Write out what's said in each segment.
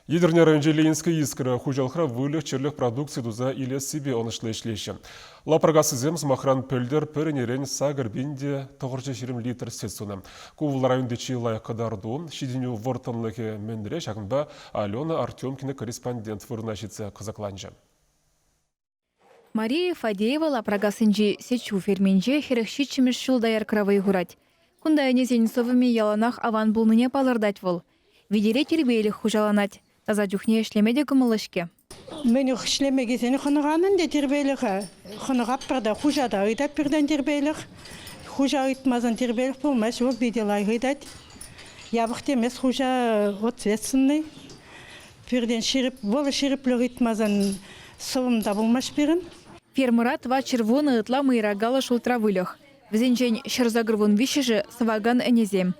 Етӗрне районӗнчи Ленинская искра хуҫалӑхра выльӑх-чӗрлӗх продукци туса илессипе ӑнӑҫлӑ ӗҫлеҫҫӗ. Лапракассисем, сӑмахран, пӗлтӗр пӗр ӗнерен 8 те 920 литр сӗт сунӑ. Ку вӑл районти чи лайӑх кӑтарту. Ҫитӗнӳ вӑрттӑнлӑхӗ мӗнре ҫакӑнпа Алена Артемкина корреспондент вырӑна ҫитсе кӑсӑкланчӗ. Мария Фадеева Лапракассинчи сӗт-ҫу ферминче 47-мӗш ҫул дояркӑра вӑй хурать. Кунта ӗнесен сӑвӑмӗ яланах аван пулнине палӑртать вӑл. Витере тирпейлӗх хуҫаланать. Таса чухне ӗҫлеме те кӑмӑллӑ-ҫке. Мӗн ӗҫлеме килсен хӑнӑхан ӗнтӗ тирпейлӗхе. Хӑнӑхатпӑр та, хуҫа та ыйтать пиртен тирпейлӗх. Хуҫа ыйтмасан тирпейлӗх пулмасть, вӑл питӗ лайӑх ыйтать. Япӑх темест хуҫа ответственный. Пиртен ҫирӗп, вӑл ҫирӗплӗх ыйтмасан сӑвӑм та пулмасть пирӗн. Фермӑра 410 ытла мӑйракаллӑ шултра выльӑх. Вӗсенчен 183-ӗшӗ сӑвакан ӗнесем.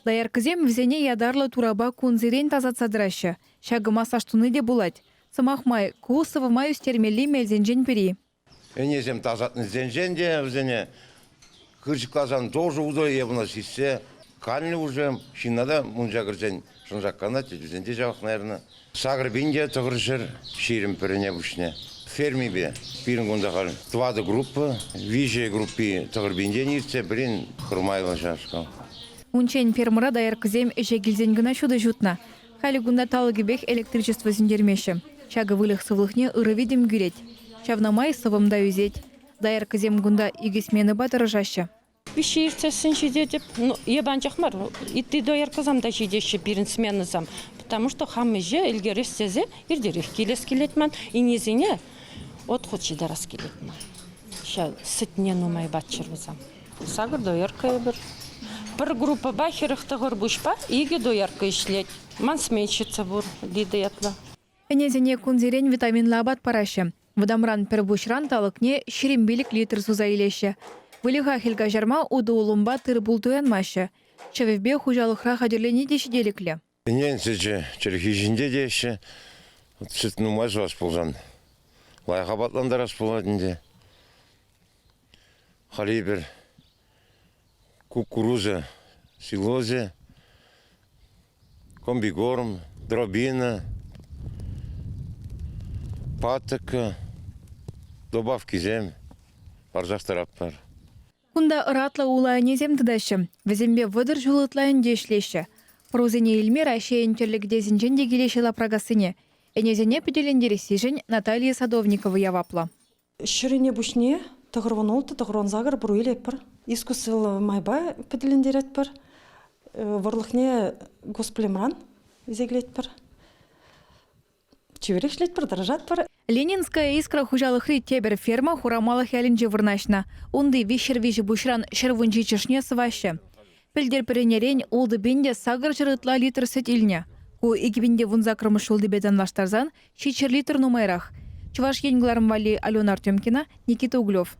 Дояркӑсем вӗсене ятарлӑ турапа кунсерен тасатса тӑраҫҫӗ. Ҫакӑ массаж туни те пулать. Сӑмах май, ку сӑвӑма ӳстермелли мелсенчен пӗри. Ӗнесем тасатнисенчен те вӗсене хырчӑкласан тоже усӑ явӑна сиссе канлӗ уже ҫынна та мунча кӗрсен шӑнса канать, вӗсен те ҫавах, наверное. 8920 пӗрене пуҫне. Фермипе пирӗн кунта халь тӑватӑ группа, виҫӗ группи тӑхӑр пинтен иртсе пӗрин хырмайлӑ ҫавашкал. Унччен фермӑра дояркӑсем ӗҫе килсен кӑна ҫутӑ ҫутнӑ. Халӗ кунта талӑкӗпех электричество сӳнтермеҫҫӗ. Ҫакӑ выльӑх сывлӑхне ырӑ витӗм кӳрет. Ҫавна май сӑвӑм та ӳсет. Дояркӑсем кунта икӗ сменӑпа тӑрӑшаҫҫӗ. Виҫҫе иртсессӗн ҫитетӗп. Ну, эп анчах мар, ытти дояркӑсем та ҫитеҫҫӗ пирӗн сменӑсем. Потому что хам ӗҫе ӗлкӗрес тесе иртерех килес килет ман. Инесене отход ҫитарас килет ман. Ҫав сӗтне нумай паччӑр вӗсем. Сакӑр доярка эпир. Пӗр группӑпа 49 пуҫпа икӗ доярка ӗҫлет. Ман сменщица пур, Лида ятлӑ. Ӗнесене кунсерен витаминлӑ апат параҫҫӗ. Вӑтамран пӗр пуҫран талӑкне 25 литр суса илеҫҫӗ. Выльӑха хӗл каҫарма утӑ-улӑмпа тыр-пул туянмаҫҫӗ. Ҫӑвӗпе хуҫалӑхра хатӗрлени те ҫителӗклӗ. Ӗнен сӗчӗ чӗлхи ҫинче теҫҫӗ. Сӗт нумай сӑвас пулсан лайӑх апатлантарас пулать ӗнтӗ. Халь эпир кукуруза силосӗ, комбикорм, дробина, патока, добавкисем парсах тӑратпӑр. Кунта ӑратлӑ ула ӗнесем тытаҫҫӗ. Вӗсемпе 30 ҫул ытла ӗнтӗ ӗҫлеҫҫӗ. Пӑрусене илме Раҫҫейӗн тӗрлӗ кӗтесӗнчен те килеҫҫӗ Лапракассине. Ӗнесене пӗтӗлентерессишӗн Наталья Садовникова яваплӑ. Ҫӗр ӗне пуҫне 96, 98 пӑру илетпӗр. Искусствӑллӑ майпа пӗтӗлентеретпӗр. Вӑрлӑхне госплемран илсе килетпӗр. Чиперех ӗҫлетпӗр, тӑрӑшатпӑр. Ленинская искра хуҫалӑхри тепӗр ферма Хурамалӑх ялӗнче вырнаҫнӑ. Унти 303 пуҫран 117-шне сӑваҫҫӗ. Пӗлтӗр пӗренерен 6 пин те 800 ытла литр сӗт илнӗ. Ку 2018-мӗш ҫултипе танлаштарсан 700 литр нумайрах. Чӑваш Ен кӑларӑм валли Алена Артемкина, Никита Углев.